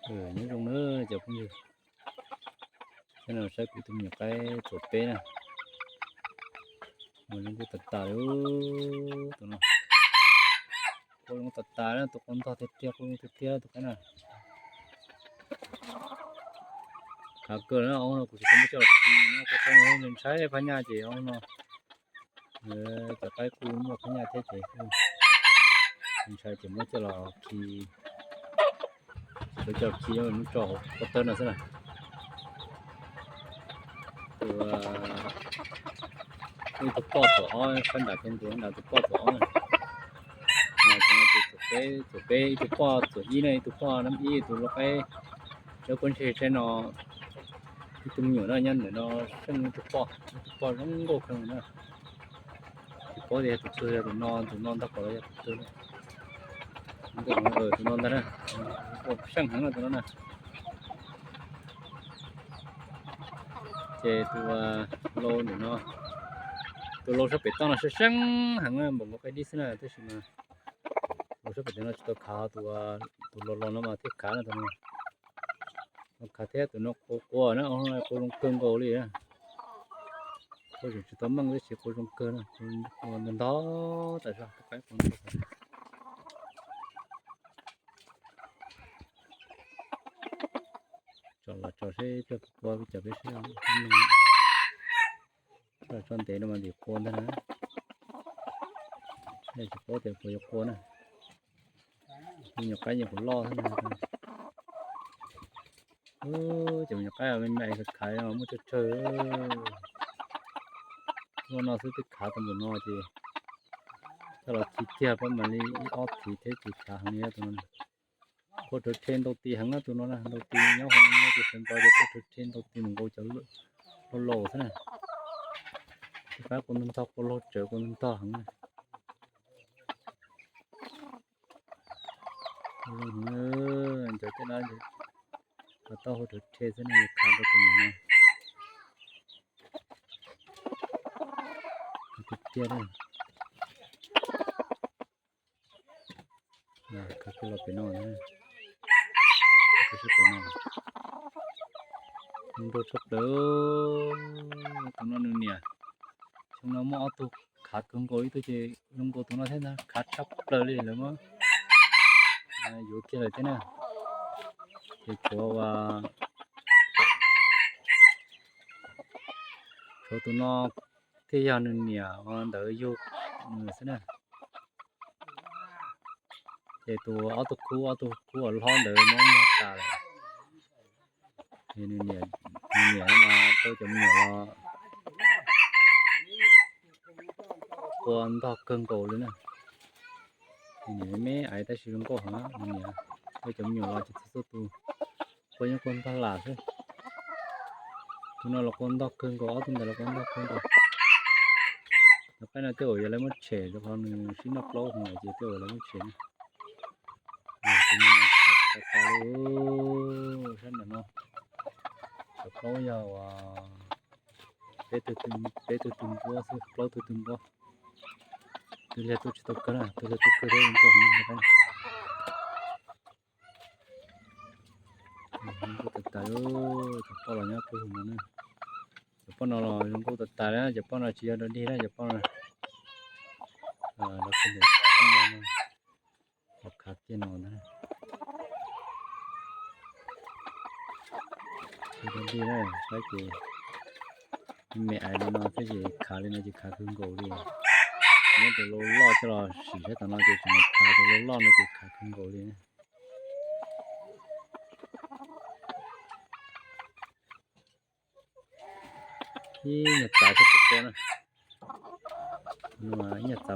Nyob zoo na cov phooj ywg, saib kuv tus me nyuam qaib txuas peb na, mas zoo nkauj tas tas li. Tus no quaj zoo tas tas na, tus quaj ntog tiag tiag, quaj zoo tiag tiag tus qaib na. Khav kawg na, ob hnub no kuv tsis tau muab coj los khi, ntshai phab nyaj ces ob hnub no cov qaib kuj muaj phab nyaj thiab ces ntshai ces muab coj los khi, coj los khi muab tso hauv pob tawb no xwb na. Tus, ib tug poj txuas ob, sab nram tus ntuav nram tus poj txuas ob na. Txuas peb, txuas peb, ib tug poj txuas ib na, ib tug poj nab ib, tus lau qaib tsaib kuab ntseg tsaib no, ib tug me nyuam no nyob ntawm no, seej ib tug poj, ib tug poj zoo nkauj kawg na. Tsis paub tias yog tus twg, yog tus no, tus no ntag, pom los yog tus twg na. Tus no ntag na, seej heev na tus no na. Ces tus lau ntawm no, tus lau sab pem toj no seej seej heev na, npaum nkaus qaib dib xwb na, tab sis mas lau sab pem toj no tsis tau khav, tus, tus lau los no mas thiaj khav na tus no. Khav thiab tus no quas quas na, quas zoo kawg nkaus li. Quas tseem tsis tau meej tab sis quas zoo kawg na, quas ntog ntog tas zog, tus qaib quas ntog tas zog. Tso los tso seb peb puas quaj, peb cov peb seb. Tso ntev no mas ntim quas ntag na. Tsis paub tias puas yuav quaj na. Me nyuam qaib yeej puas loj thiab na. Cov me nyuam qaib me me khav khav no muaj tsawg tsawg. Lub no xwb twb khav tau npaum no ces coj los khi kiag pab mam li ib ob thiv thiab ces khav heev li tus no. Quaj rhuav rhe ntau tis heev na tus no na, ntau tis nyob hauv no ces sawv ntxov ces quaj rhuav rhe ntau tis mus nkaus cov laus laus xwb na. Tus qaib quas ntog ntog, quas laug tsawv quas ntog ntog heev na. Quas laug heev, cov caj dab, cov taub hau rhuav rhe xwb na, khav rau tus niam no. Tiag tiag na. Khav kiag los pem no, pem no. Zoo nkauj tshaj plaws. Tus no nws niam, xyoo no muaj ob tug khav kawg nkaus, ib tug ces zoo nkaus tus no thiab ntag, khav tshaj plaws li lawm mas. Yuav kiag lawm thiab na. Ces tshuav, tshuav tus no thiaj yog nws niam ntawd yug nws xwb na. Ces tus ob tug khub, ob tug khub uas hlob ntawd muab muag tas lawm. Nws niam, nws niam mas tau cov me nyuam los quas ntog kawg nkaus li na. Nws niam me me aiv tab sis zoo nkauj heev, nws niam tau cov me nyuam los ces txhua txhua tus quas yeej quas ntog lam xwb. Tus no los quas ntog kawg nkaus, ob tug ntawd los quas ntog kawg nkaus. Cov qaib no tej zaum yuav lawv muab tshem rau qhov nws sib noj plaub heev lawm ces tej zaum lawv muab tshem na. Tus no tas tas li, sab ntawm no cov plaub yog peb tug, peb tug tw npuab xwb, plaub tug tw npuab. Tw liag tuaj tsis tau kawg na, tw liag tuaj kawg thiab zoo nkauj heev. Zoo nkauj tas tas, cov poj los nyob pub no na. Cov poj no los zoo nkauj tas tas li, cov poj no tsis yog dog dig na, cov poj no los khav kiag no ntag. Tsis yog dog dig na, saib ces me me aiv li no thiab ces khav li no ces khav kawg nkaus li. Muab tus lau loj coj los sim sab tom no ces tseem khav, tus lau loj no ces khav kawg nkaus li. Ib nyuag txav sab pem ko na, ib nyuag txav